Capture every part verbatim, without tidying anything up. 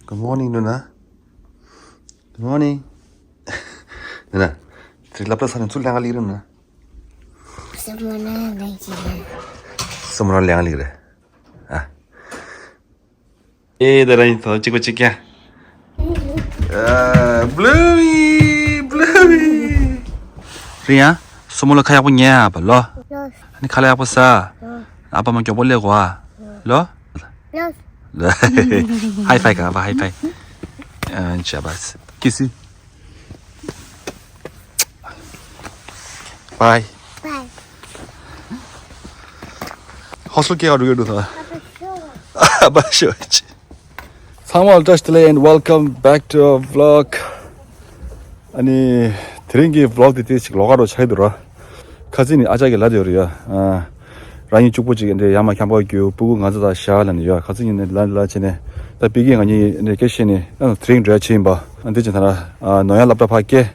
Good morning, Nuna. Good morning. Nuna, དེ་སློབ་གྲྭ་ཚར་ནས་ཚུར་ལེན་ག་སླེབས་རེད་ན། སོ་མོ་ལ་ལེན་གྱི་རེད། སོ་མོ་ལ་ལེན་ག་སླེབས་རེད། ཨ། ཨེ་ད་ར་ཡིན་ཐོ་གཅིག་པ་གཅིག་ཀྱང་། ཨ། Bluey, Bluey. རེད་ཡ། སོ་མོ་ལ་ཁ་ཡག་པོ་ཉལ་ཨ་པ་ལོ། ཨ་ནི་ཁ་ལག་ཡག་པོ་ཟ། ཨ་ཕ་མ་མགྱོགས་པོ་སླེབས་གོ་ཨ། ལོ། Hi five ག་ཨ་ཕ། Hi five. ཨ། ཅ་བས། ཀི་སི། Bye. Bye. ཧོ་སུ་ཀེ་ཨ་རུ་ཡོད་དུ་ཐ། ཨ་ཕ་ཤོ་ཅི། ཚང་མ་ལ་བཀྲ་ཤིས་བདེ་ལེགས། And welcome back to our vlog. ཨ་ནི་དེ་རིང་གི་vlog དེ་དེ་ཞིག་ལོགས་ཀ་རོ་ཆགས་ཀྱི་འདུག་ར། ཁ་སང་ནི་ཨ་ཅག་གིས་ལབ་བསྡད་ཡོད་རེད་ཡ། ཨ། རང་ཉིད་གཅིག་པོ་ཅིག་འདྲ་ཡར་མར་འཁྱམ་པར་གྱུར། སྤུ་གུ་ང་ཚོ་དང་བཞག་ལབ་ནས་ཡ། ཁ་སང་ཉིན་ནས་ལབ་ལབ་བྱས་ནས་ད་པི་ཀི་ང་གཉིས་འདྲ་སྐད་བཤད་ནས་ཨ་དེ་རིང་འགྲོ་ཡ་བྱས་ཡིན་པ། ཨ་འདི་ཅིག་ད་ན་ཨ་ནོར་གཡང་སློབ་གྲྭ་ཕར་སྐྱེལ།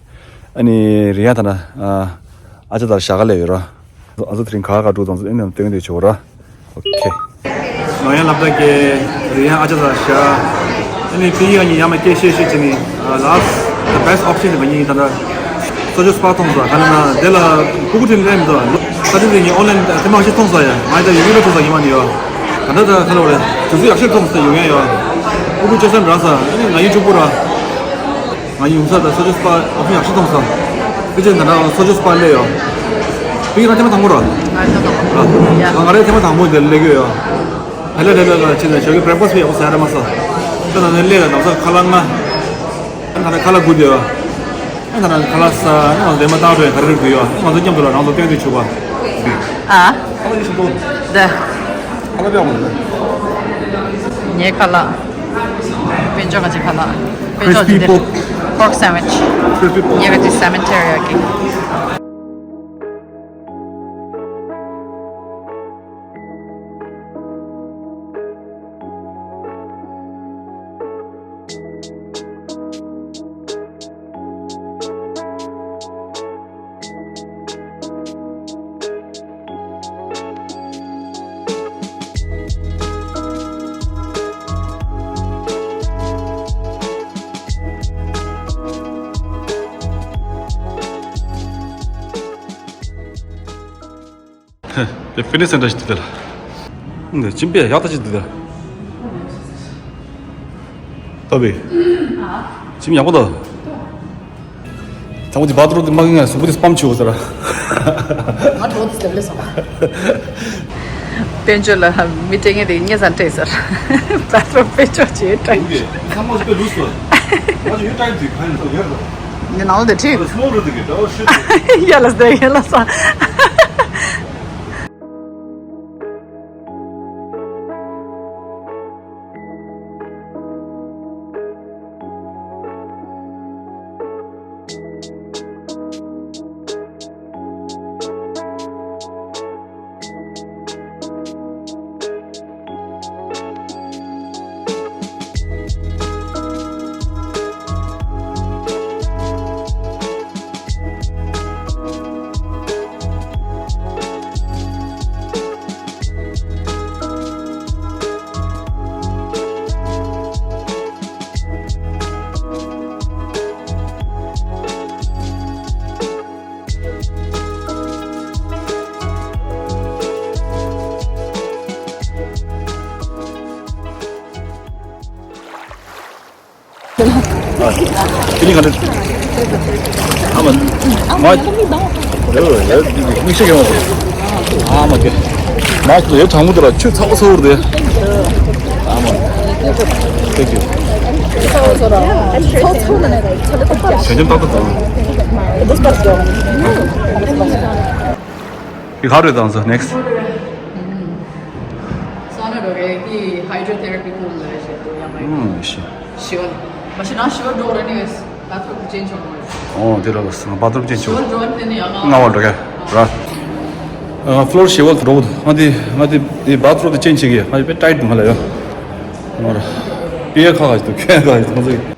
ཨ་ནི་རི་ཡང་ད་ན་ཨ་ཨ་ཅག་དང་བཞག་ག་སླེབས་ཡོད་ར། ཨ་ཚོ་དེ་རིང་ག་ག་འགྲོ་དང་ཚོ་ཨེ་ནམ་སྟོན་དེ་ཆོག་ར། ཨོ་ཁེ། ནོར་གཡང་སློབ་གྲྭ་སྐྱེལ། རི་ཡང་ཨ་ཅག་དང་བཞག་ཨ་ནི་པི་ཡི་ང་གཉིས་ཡར་མར་སྐད་བཤད་བཤད་བྱས་ནས་ཨ་last the best option དེ་ང་གཉིས་ད་ལྟ་སོ་ཇོ་སྤ་མཐོང་ས། ག་ནས་ན་དེ་ལ་སྤུ་གུ་ཁྲིད་ལེན་མི་འདུག་ས་ཆ་དེ་ངས་ཨོན་ལན་ཐེངས་མ་ཞིག་མཐོང་ས་ཡ། ང་ད་ཡུ་ཊུབ་ལ་མཐོང་ས་ཡིན་མ་ནི་ཡོ། ད་ལྟ་ད་ག་ལ་བ་རེད། དུས་ཚོད་ཡག་ཤོས་མཐོང་ས་ཡོང་ཡ་ཡོ། སྤུ་གུ་སྤྱོད་ས་འདྲ་ས་ཨ་ནི་ང་ཡི་གཅུང་པོ་ར། ང་ཡི་ཡོང་ས་ད་སོ་ཇོ་སྤ་ཨོ་ཕི་ཡག་ཤོས་མཐོང་ས། པི་ཅན་ད་ན་སོ་ཇོ་སྤ་ལས་ཡོ། པི་ང་ཐེངས་མ་དང་པོ་ར། ང་ཐེངས་མ་དང་པོ། ཡ། ང་རེ་ཐེངས་མ་དང་པོ་དེ་ལས་གི་ཡོ། ཧ་ལས་ལས་ལས་ལས་ཕྱིན་ནས་ཞོགས་ཀྱི་breakfast ཕི་ཡག་པོ་ཟ་ར་མ་ས། ད་ན་ནས་ལས་ལ་ནང་ས་ཁ་ལག་ང་། ཨ་ད་ན་ཁ་ལག་དགུ་དེ་ཡོ། ཨ་ད་ན་ཁ་ལག་ས་ཨ་ལས་མ་བཏང་བས་ག་རེ་རེད་དགུ་ཡོ། ང་ཚོ་མཉམ་དུ་ལ་རང་ཚོ་སྟོན་དུ་ཆུག་པ། ཨ། ཁ་ལག་ཡིན་ཤོག་པོ། ད། ཁ་ལག་ཡག་པོ་རེད། ངའི་ཁ་ལག་དཔལ་འབྱོར་ག་ཅིག་ཁ་ལག་དཔལ་འབྱོར་Crispy འདི་pork. Pork sandwich. Crispy pork. ངའི་ག་ཅིག་salmon teriyaki. དེ་fitness center ཞིག་འདུག་དེ་ལ། འདི་ཇིམ་པས་ཡག་ཐག་ཆོད་འདུག་དེ་ལ། ལྟ་བས། ཇིམ་ཡག་པོ་འདུག་དང་པོ་དེ་བ་ཐི་རུམ་དེ་མ་གི་ང་གཟུགས་པོ་དེ་སྤམ་བྱུག་ཟེར། ང་གྲོགས་དེ་སླེབས་སླེབས་སོང་། དཔལ་འབྱོར་ལ་མི་སྤྲད་མཁན་དེ་ངས་ཟ་སྤྲད་ཟེར། བ་ཐི་རུམ་དཔལ་འབྱོར་བྱེད་སྤྲད། How much the loose one? What you trying to find? ངས་ནང་ལ་དེ་ཁྲིད། Small རེད་འདུག་གི་ད་ཤི། ཡ་ལ་སྡོད་ཡ་ལ་ས། དེ་ནི་ག་འདྲ། ཨ་མ། མ། མིག་ཤེས་ཡོང་། ཨ་མ་དེ། མ་ཡོད་གྲང་མོ་དེ་ལ་ཆུ་ཚ་པོ་ཚ་པོ་རེད། ཨ་མ། Thank you. ཞལ་འཇམ་ཏག་ཏག་དང་། ཡི་ག་རེད་དང་ས་next། སོ་ན་རོ་རེ་ཀི་hydrotherapy pool ལ་རེ་ཞེ་དུ་ཡང་མ་ཡོད། ཨུམ་ཤི། ཞི་བ། མ་ཤི་ན་ཞི་བ་འགྲོ་རེ་ནི་བས་bathroom change ཆོག་མ་རེད། ཨོ་དེ་ར་བས་bathroom change ཆོག་ཞི་བ་འགྲོ་དེ་ནི་ཡང་ང་བ་འགྲོ་ག་ར། ཨ་floor ཞི་བ་འགྲོ་ང་དེ་ང་དེ་དེ་bathroom དེ་change བྱེད་གི་ང་དེ་tight འདུག་ང་ལ་ཡོད། ང་ར། པི་ཡ་ཁ་ཁ་ཞིག་འདུག་ཁྱོད་ཁ་ཁ་ཞིག་འདུག་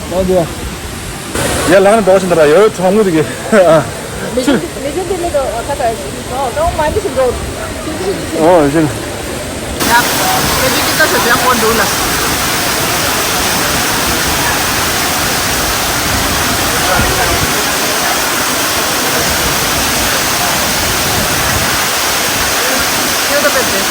ཨོ་དེ། ཡ་ལང་ནས་འགྲོ་བཞིན་དུ་ར་ཡོད་ཚོང་ངུ་དེ་གི། མི་ཆུ་ཆུ་མི་ཆུ་དེ་མི་འགྲོ་ཁ་ཁ་ཡོད་ཆུ་ཆུ་ཆུ་ཆུ་ཆུ་ཆུ་ཆུ། ཨོ་ཡ་ཆུ། ཡ། ཁྱེད་ཀྱི་ཀི་ཏ་ཤོ་དེ་ཡང་ཀོ་འདུག་ལ། ཁྱེད་ཀྱི་ཀི་ཏ་ཤོ་དེ།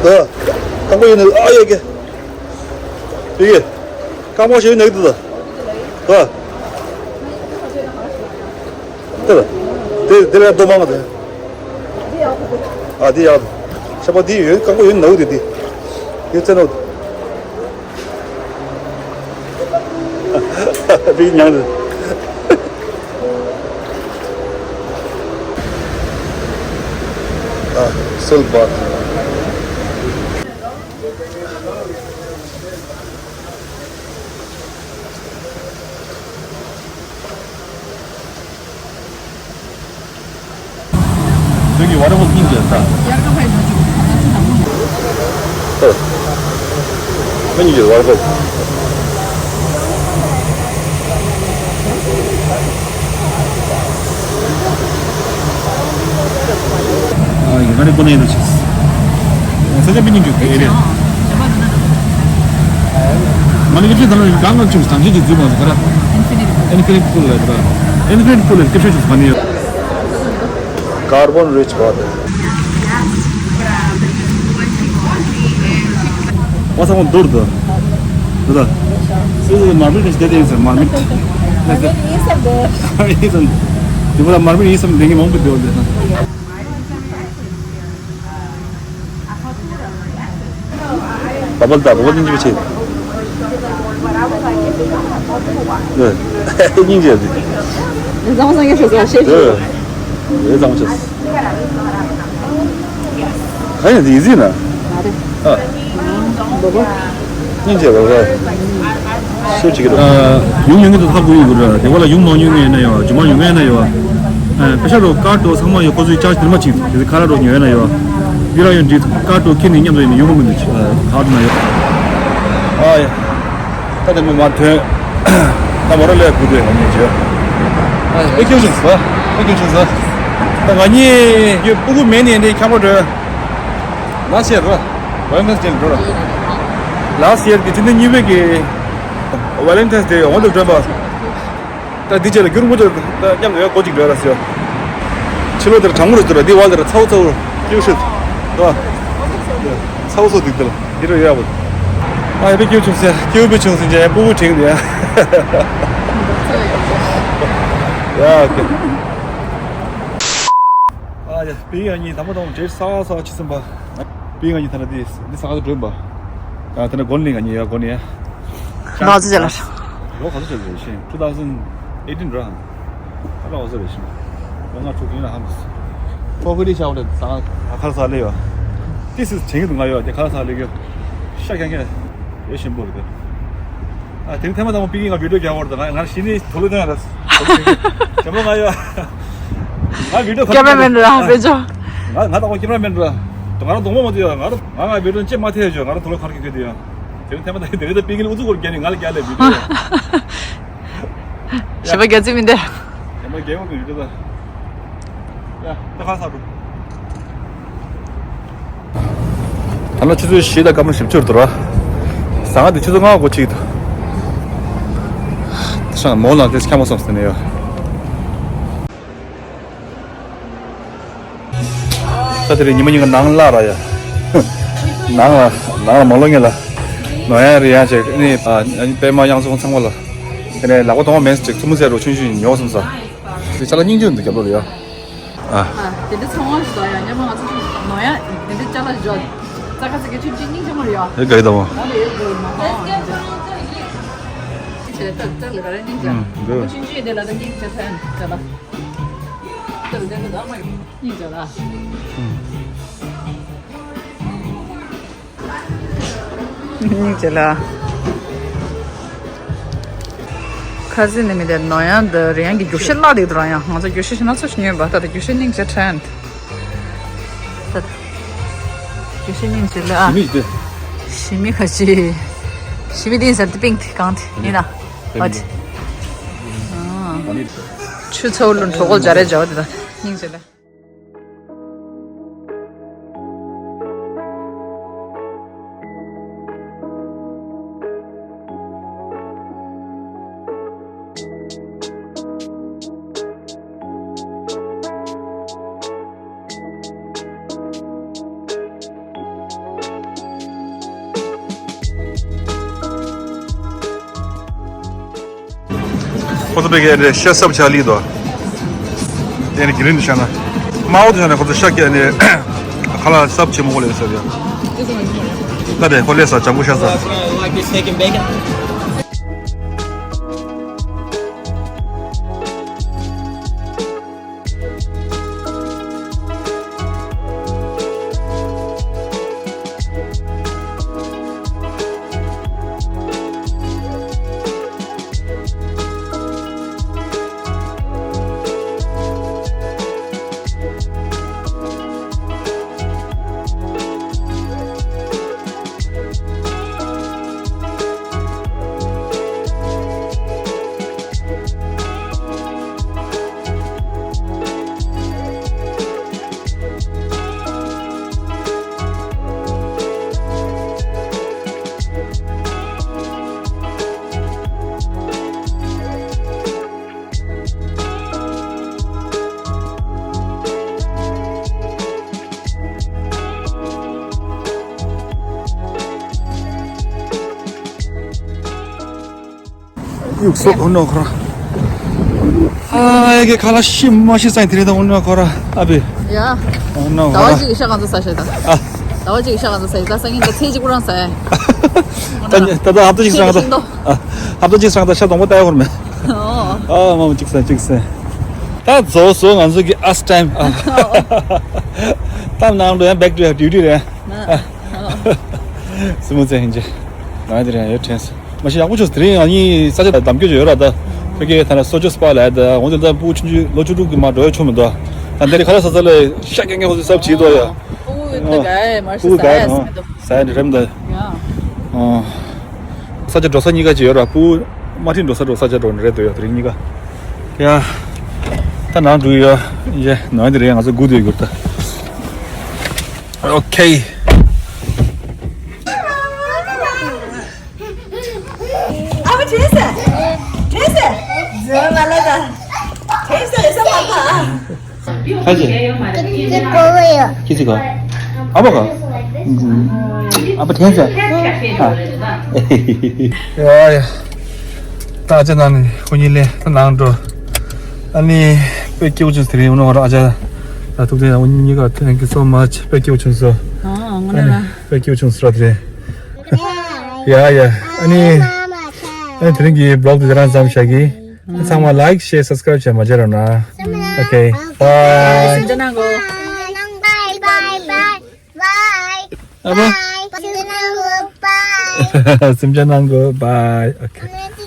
ད། དང་པོ་ཡིན་ནི་ཨ་ཡ་གི། ཡི་གེ། རྐང་པ་ཞིག་ནག་འདུག་ད། ད། དེ་ལ། དེ་དེ་ལ་རྡོ་མང་ག་དེ། ཨ་དེ་ཡག་འདུག་ཤ་པ་དེ་ཡོད་རྐང་པ་ཡོད་ནག་དེ་དེ། ཡོད་ཚད་ནག་དེ། རིག་ཉང་དེ། ཨ་སོལ་བ། ཁྱོད་ཀྱི་ཝ་ཊར་ཕོལ་སྙིང་རྗེ་ད། ཡར་ཀ་ཕའི་ནོ་ཅུ། ཨ། ཁྱོད་ཀྱི་ཝ་ཊར་ཕོལ། ཨ་ཡིན་ང་རེ་ཀོ་ནས་ཡིན་ལ་ཆིག་ས་ཆ་པི་ཉིན་གྱི་ཨེ་རེད། མ་ནི་ཀི་ཅི་ད་ལ་གང་གང་ཆུང་སང་ཆེ་གི་འཛུལ་མ་ཟེར་ག་ར། ཨིན་ཕི་ནིཊ་ཕུལ་ལ་ད། ཨིན་ཕི་ནིཊ་ཕུལ་ལ་ཀི་ཤོ་ཆུང་མ་ནི་ཡོད། Carbon rich water. What's on door though? Brother, this is marmit is dead inside marmit. Marmit is a dish. Marmit is a. You put a marmit is something you won't be doing this. བ་བལ་ད་བ་བལ་སྙིང་རྗེ་པོ་ཆེ། ཨེ། སྙིང་རྗེ་རེད། བཟང་བཟང་ཡག་ཤོས་བཟང་ཤེས་ཨེ། ཨེ་བཟང་ཆེ། ཨ་ཡ་ཟི་ཟི་ན། ཨ། སྙིང་རྗེ་བ་བལ། སུ་ཅིག་རེད། ཡུང་ཡུང་གི་ད་ཐག་གུ་ཡུ་གུ་ར་དེ་བ་ལ་ཡུང་མང་ཡུང་ངེ་ན་ཡོ་ཇུ་མ་ཡུང་ངེ་ན་ཡོ། ཨ། པེ་ཤ་རོ་ཀར་ཏོ་ཚང་མ་ཡོད། ཁོ་ཚོའི་ཅར་ཇི་དེ་མ་ཅིག་དེ་ཁ་ར་རོ་ཉོ་ཡོད་ན་ཡོད། འདི་ར་ཡོད། འདི་ཀར་ཏོ་ཁྱེར་ནས་མཉམ་དུ་ཡིན་ན་ཡོང་གི་མི་འདུག་ཨ། ཁ་དུ་ན་ཡོད། ཨ་ཡ། ད་དེ་མོ་མར་ཐོན། ད་མོ་ར་ལས་དགུ་དེ་ང་གཉིས་བྱོས། ཨ་ཡ། ཨེ་ཁྱོད་ཆུང་ས། ཨེ་ཁྱོད་ཆུང་ས། ད་ང་གཉིས་ཡོད་སྤུ་གུ་མེད་ནས་འདི་ཁྱམས་པ་འགྲོ། ལ་སི་ཡར་ར། ཝེ་ལེན་ཐེན་སི་ཌེ་ལ་འགྲོ་ར། ལ་སི་ཡར་གི་སྤྱི་ཟླ་གཉིས་པའི་གི་ཝེ་ལེན་ཐེན་སི་ཌེ་འོང་དུ་སྒྲོན་པ། ད་འདི་རྗེས་ལ་རྒྱུན་མུ་མཐུད་ད་མཉམ་དུ་ཡང་སྒོ་གཅིག་འགྲོ་ཡ་ར་ཟེར། ཕྱི་ལོགས་དེར་གྲང་མོ་རེད་འདུག་ར། འདི་བར་དེར་ཚ་བོ་ཚ་བོ་ར་སྐྱིད་ཤོད་འདུག་ར། ཚ་བོ་ཚ་བོ་འདུག་དེ་ལ་འདི་རུ་ཡོད་ཡ་བོ། ཨ་ཡ་པེ་སྐྱིད་བྱུང་ཟེར། སྐྱིད་པོ་བྱུང་ཟེར་ཅེ་སྤུ་གུ་དྲན་འདུག་ཡ། ཡ་ཨོ་ཁེ། ཨ་ཡ། པི་ཡ་གཉིས་དང་པོ་དང་པོ་འབྲེལ་ས་ས་ཆི་སིམ་པ། པི་ཡ་གཉིས་ཐ་ན་དེ་འདི་ས་ག་ཏུ་འགྲོ་ཡིན་པ། ཨ་ཐ་ན་གོ་ནི་ང་གཉིས་ཡ་གོ་ནི་ཡ། ལོ་ག་ཚོད་ཅིག་ལ། ལོ་ག་ཚོད་ཅིག་རེད་ཤིང་། two thousand eighteen ར། ཨ་ལོ་ག་ཚོད་རེད་ཤིང་། ལོ་ལྔ་དྲུག་ཡིན་ལ་ཧམ། ཕོ་ཁི་ལི་ཆ་བ་རེད་ས་ག་ཁ་ལ་ས་ལེ་ཡོད། ཏི་སི་ཆེན་གི་དུ་ང་ཡོད་དེ་ཁ་ལ་ས་ལེ་གི། ཤ་ཁྱང་ཁྱང་། ཡོད་ཞིམ་པོ་རེད། ཨ་དེ་རིང་ཐེངས་མ་དང་པོ་པི་ཀིང་ང་བི་ཌིའོ་རྒྱག་བར་དུ་ང་ང་ཤི་ནི་དོ་ལོ་ཐེངས་ར། ཇམ་པོ་ང་ཡོད། ང་བི་ཌིའོ་ཁ་ཀེ་མ་ར་མེན་ར་བེ་ཅོ། ང་ང་དང་པོ་ཀེ་མ་ར་མེན་ར། ང་རང་གདོང་མོ་མ་དུ་ཡོད། ང་རང་ང་ང་བི་ཌིའོ་ཅེ་མ་ཐེ་ཡོད། ང་རང་དོ་ལོ་ཁར་གི་གི་དུ་ཡོད། དེ་རིང་ཐེངས་མ་དང་དེ་རིང་ད་པི་ཀིང་ཨུ་ཚུགས་སྐོར་རྒྱག་ནི་ང་ལ་རྒྱག་ལེ་བི་ཌིའོ། ཞེ་པོ་རྒྱ་ཚིག་མི་འདུག་ཞེ་པོ་རྒྱ་ཡོད་གི་བི་ཌིའོ་ད། ཡ་ད་ཁ་ས་འགྲོ། ད་ལོ་ཆུ་ཚོད་བཞི་དང་སྐར་མ་བཞི་བཅུ་འདུག་ར། ཟ་ཁང་དེ་ཆུ་ཚོད་ལྔ་འགོ་ཕྱིན་འདུག་ཤང་མོ་ལ་དེ་ཁྱམས་པ་སོང་ཟེར་ནས་ཡོད། ད་དེ་རིང་ཉི་མ་གཉིས་ཀ་ནང་ལ་ར་ཡ། ནང་ལ་ནང་ལ་མ་ལོག་ངེས་ལ། ནོར་ཡང་རེད་ཡང་བྱས་ནི་ཨ་པད་མ་གཡང་ཚོང་ཚང་མ་ལ། དེ་ནས་ལག་པ་གཏོང་བ་མེད་ཟེར་ཅིག་ཐུ་མོ་ཟེར་རོ་ཆུང་ཆུང་ཉོ་བསམ་ས། དེ་ཅ་ལག་སྙིང་རྗེ་འདུག་རྒྱབ་ལོགས་ལ་ཡ། ཨ། དེ་འདྲ་ཚང་མ་ཞིག་དང་ཡང་སྙམ་པ་ང་ཚོ་ནོར་ཡ་དེ་འདྲ་ཅ་ལག་ཞིག་འཇོག་ཙག་ཙག་ཙིག་གི་ཆུང་ཆུང་སྙིང་རྗེ་མོ་རེད་ཡ། ཨེ་ག་ཡི་དང་བ། ང་ལ་ཡོད་དགོས་མ་ཧོ། ཅི་བྱས་ཙག་ཙག་ལ་ག་རེ་སྙིང་རྗེ། ཨུམ་འདུག་ཆུང་ཆུང་དེ་ལ་ད་སྙིང་རྗེ་ཚན་ཅ་ལག་ཙག་ལ་དེ་ལ་ད་མ་སྙིང་རྗེ་ལ། ཨུམ། སྙིང་རྗེ་ལ། ཁ་སང་ནས་མི་དེ་ནོར་ཡང་འདི་རེ་ཡང་གི་རྒྱུག་ཤེས་བརླག་འདུག་ར། ཡང་ང་ཚོ་རྒྱུག་ཤེས་ཤིག་སྣ་ཚོགས་ཤིག་ཉོས་པ། ད་ལྟ་རྒྱུག་ཤེས་སྙིང་རྗེ་དྲན། ད་རྒྱུག་ཤེས་སྙིང་རྗེ་ལ་ཨ། ཞི་མི་འདི། ཞི་མི་ཁ་ཅིག་ཞི་མི་དེ་ཟེར་དེ་པིང་དེ་གང་དེ་ཡིན་ན། ཨ་ཅི། ཨ། ཆུ་ཚ་བོ་ལུང་གྲོགས་པོ་སྦྱར་རེ་སྦྱར་བ་དེ་ད་སྙིང་རྗེ་ལ། ཁོ་ཚོ་བེ་གེ་རེ་ཤ་སབ་ཆ་ལི་དོ། དེ་ནི་གི་རིན་དུ་ཤ་ན། མ་འོ་དུ་ཤ་ན་ཁོ་ཚོ་ཤ་ཀྱ་ནི་ཁ་ལ་སབ་ཆེ་མོ་ལེ་ཟེར་ཡ། ད་དེ་ཁོ་ལེ་ས་ཅང་གུ་ཤ་ས། ཡུག་སོགས་ནོ་ཁོ་ར། ཨ་ཡ་གི་ཁ་ལ་ཤི་མ་ཤི་སང་དེ་རེད་ད་འོ་ནོ་ཁོ་ར་ཨ་བི། ཡ། འོ་ནོ་ཟླ་བ་ཁོ་ར། གཅིག་གི་ཤ་གང་ཚོ་ཟ་ཤེས་ད། ཨ། ཟླ་བ་གཅིག་གི་ཤ་གང་ཚོ་ཟ་ཤེས་ད་སང་ཉིན་ད་ཚེ་གཅིག་པུ་རང་ཟ་ཡ། ད་ད་ད་ཧབ་ད་གཅིག་སང་ད། ཨ། ཧབ་ད་གཅིག་སང་ད་ཤ་སྡོང་པོ་ལྟ་ཡ་ཁོ་ར་མེད། ཨོ། ཨ་མ་མ་གཅིག་སང་གཅིག་སང་། ད་ཛོ་ཛོ་ང་ཚོ་གི་ཨ་སི་ཊའིམ་ཨ། ད་ནང་དུ་ཡང་back to duty རེད། ཨ། སི་མོ་ཙེ་ཧིན་ཅེ། ང་དེ་རིང་ཡོད་དྲན་སོང་། མ་གཞི་ཡག་པོ་བྱུང་སོང་། དེ་རིང་ང་གཉིས་ས་ཆ་འདམ་སྐྱོད་ཅིག་ཡོད་ར་ད། ཕ་གི་ད་ལ་སོ་ཅོ་སྤ་ལ་ཡ་ད་འོང་དེ་ད་སྤུ་གུ་ཆུང་ཆུང་ལོ་བཅུ་དྲུག་གི་མ་འགྲོ་ཡ་ཆོ་མི་འདུག་ད་འདི་རི་ཁ་ལ་ས་ས་ལ་ཤ་ཀེང་ཀེང་ཧོ་སི་སབ་བྱེད་དོ་ཡ། ཨོ་ད་ག་མར་སི་ས་ཡ་སི་མི་འདུག་ས་ཡ་རེམ་ད། ཡ། ཨོ། ས་ཆ་འགྲོ་ས་གཉིས་ཀ་ཅིག་ཡོད་ར། སྤུ་མ་ཁྲིད་འགྲོ་ས་འགྲོ་ས་ཆ་འགྲོ་ནི་རེད་འདུག་ཡ་དེ་རིང་གཉིས་ཀ། ཡ། ད་ནང་འགྲོ་ཡ། ཡེ་ནང་དེ་རེད། ང་ཚོ་སྒུག་སྡོད་དགོས་ད། ཨོ་ཁེ། ཨ་མ་དྲན་སོང་། དྲན་སོང་། འཛོལ་མ་ལ་ད། དྲན་སོང་ཡོད་ས་མ་པ། ཁ་ཅིག་ཁྱི་ཅིག་གོ་བོ་ཡོད། ཁྱི་ཅིག་གོ། ཨ་ཕ་ག་ཨ་ཕ་དྲན་སོང་། ཨ། ཡ་ཡ། ད་ཨ་ཅག་ནང་ནས་ཁོ་གཉིས་ལས་ད་ནང་འགྲོ། ཨ་ནི་དཔེ་སྐྱིད་པོ་བྱུང་ཟེར་ཡིན་ནོ། ཨ་ཅག་ད་ཐུག་དེ་ཨ་ནི་གཉིས་ཀ་thank you so much། དཔེ་སྐྱིད་པོ་བྱུང་སོང་། ཨ་ནི་དཔེ་སྐྱིད་པོ་བྱུང་སོང་ར་དེ། ཡ་ཡ། ཨ་ནི་ཨ་ནི་དེ་རིང་གི་vlog་དེ་རང་མཚམས་བཞག་གི། ཚང་མ་like share subscribe་བྱས་མ་བརྗེད་རོགས་གནང་། Okay bye. སེམས་ཅན་ནང་གོ། Bye bye bye bye. ཨ་ཕ། སེམས་ཅན་ནང་གོ། Bye. Okay.